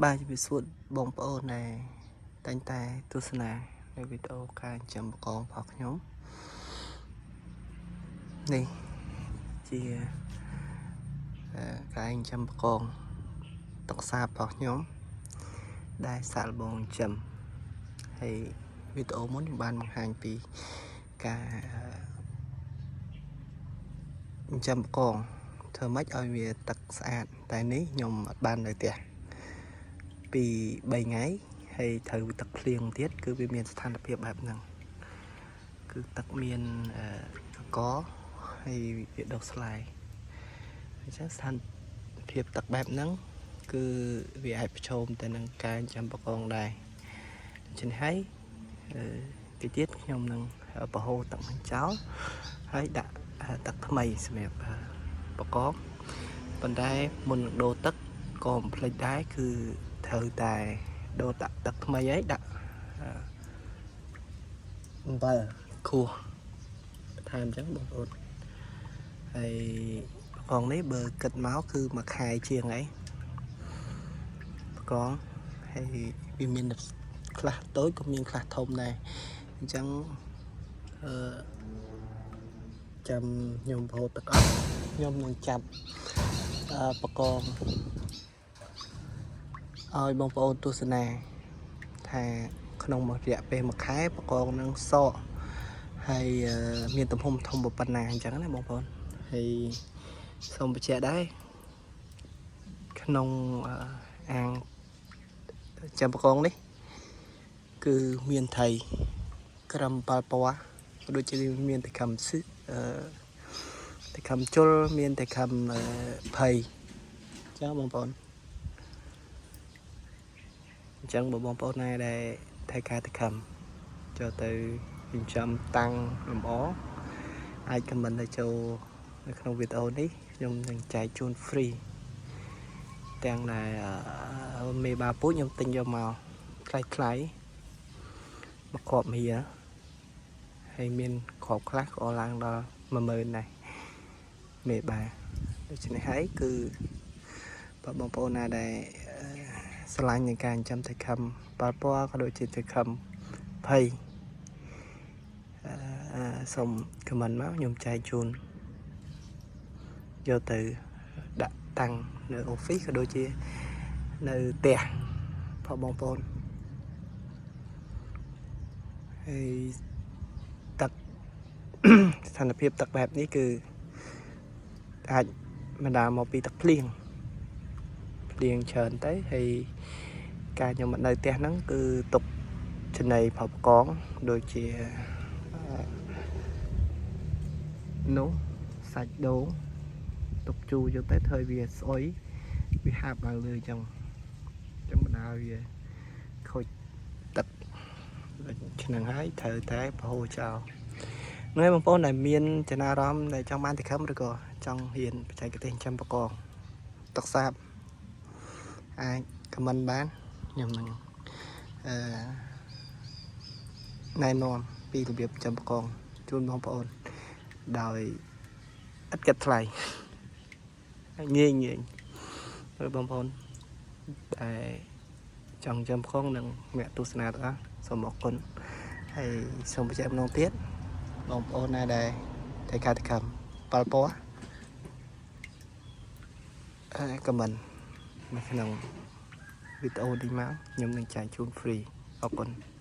បាទជំរាបសួរបងប្អូនដែលតែងតែទស្សនានៅវីដេអូការចិញ្ចឹមបង្កងរបស់ខ្ញុំនេះជាការចិញ្ចឹមបង្កងទឹកសាបរបស់ខ្ញុំដែលសាកល្បងចិញ្ចឹមហើយវីដេអូមុនខ្ញុំបានបង្ហាញពីការចិញ្ចឹមបង្កងធ្វើម៉េចឲ្យវាទឹកស្អាតតែនេះខ្ញុំអត់បាននៅផ្ទះ ពី3ថ្ងៃហើយត្រូវទឹកភ្លៀងទៀតគឺវាមានស្ថានភាពបែបហ្នឹងគឺទឹកមានអឺកកហើយវាដុះស្លែអញ្ចឹងស្ថានភាពទឹកបែបហ្នឹងគឺវាអាចប្រឈមទៅនឹងការចាំបកងដែរដូច្នេះហើយអឺទីទៀតខ្ញុំនឹងបង្ហូរទឹកនឹងចោលហើយដាក់ទឹកថ្មីសម្រាប់បកងប៉ុន្តែមុននឹងដូរទឹកក៏មិនភ្លេចដែរគឺត្រូវតែដូរដាក់ទឹកថ្មីហើយដាក់អំបិលខួសបន្ថែមអញ្ចឹងបងប្អូនហើយបកងនេះបើគិតមកគឺមួយខែជាងអីបកងហើយវាមានខ្លះតូចក៏មានខ្លះធំដែរអញ្ចឹងអឺចាំខ្ញុំប្រហូតទឹកអត់ខ្ញុំនឹងចាប់បកង ឲ្យបងប្អូនទស្សនាថាក្នុងមួយរយៈពេលមួយខែបកងនឹងសក់ហើយមានទំហំធំប៉ុណ្ណាអញ្ចឹងណាបងប្អូនហើយសូមបញ្ជាក់ដែរក្នុងអាងចាំបកងនេះគឺមានថៃក្រឹមប៉ាល់ពណ៌ក៏ដូចជាមានតែខំសឹអឺតែខំជុលមានតែខំភ័យអញ្ចឹងបងប្អូនអញ្ចឹងបើបងប្អូនណាដែលថៃការទៅខំចូលទៅចិញ្ចឹមតាំងលម្អអាច comment ទៅចូលនៅក្នុងវីដេអូនេះខ្ញុំនឹងចែកជូន free ទាំងដែលមេបាពូជខ្ញុំទិញយកមកថ្លៃថ្លៃមកគ្រាប់មៀហើយមានគ្រាប់ខ្លះក៏ឡើងដល់10000ដែរមេបាដូច្នេះហើយគឺបើបងប្អូនណាដែលស្រឡាញ់ในការចិញ្ចឹមត្រីខំប៉ាល់ពណ៌ក៏ដូចជាត្រីខំភ័យអឺសូម comment មកខ្ញុំចែកជូនយកទៅដាក់តាំងនៅ office ក៏ដូចជានៅផ្ទះផងបងប្អូនហើយទឹក ស្ថានភាពទឹកបែបនេះគឺអាចបណ្ដាលមកពីទឹកភ្លៀងភ្លៀងច្រើនទៅហើយការខ្ញុំមកនៅផ្ទះហ្នឹងគឺទុកចំណីប្រកងដូចជានោះសាច់ដូងទុកជូរយកទៅធ្វើឲ្យវាស្អុយវាហាប់ឡើងលើអញ្ចឹងអញ្ចឹងបណ្ដាលវាខូចទឹកដូច្ហ្នឹងហើយត្រូវតែប្រហូរចោលហ្នឹងហើយបងប្អូនដែលមានចំណារអារម្មណ៍ដែលចង់បានតិខឹមឬក៏ចង់រៀនបច្ចេកទេសចិញ្ចឹមបកងទឹកសាបអាច comment បានខ្ញុំនឹងអឺណែនាំពីរបៀបចិញ្ចឹមបកងជូនបងប្អូនដោយឥតគិតថ្លៃងាយងាយបងប្អូនដែលចង់ចិញ្ចឹមបកងនិងអ្នកទស្សនាទាំងអស់សូមអរគុណហើយសូមបញ្ជាក់ម្ដងទៀតបងប្អូនណាដែលត្រូវការតិខឹមប៉ាល់ពណ៌អឺ comment នៅក្នុងវីដេអូនេះមកខ្ញុំនឹងចែកជូន free អរគុណ។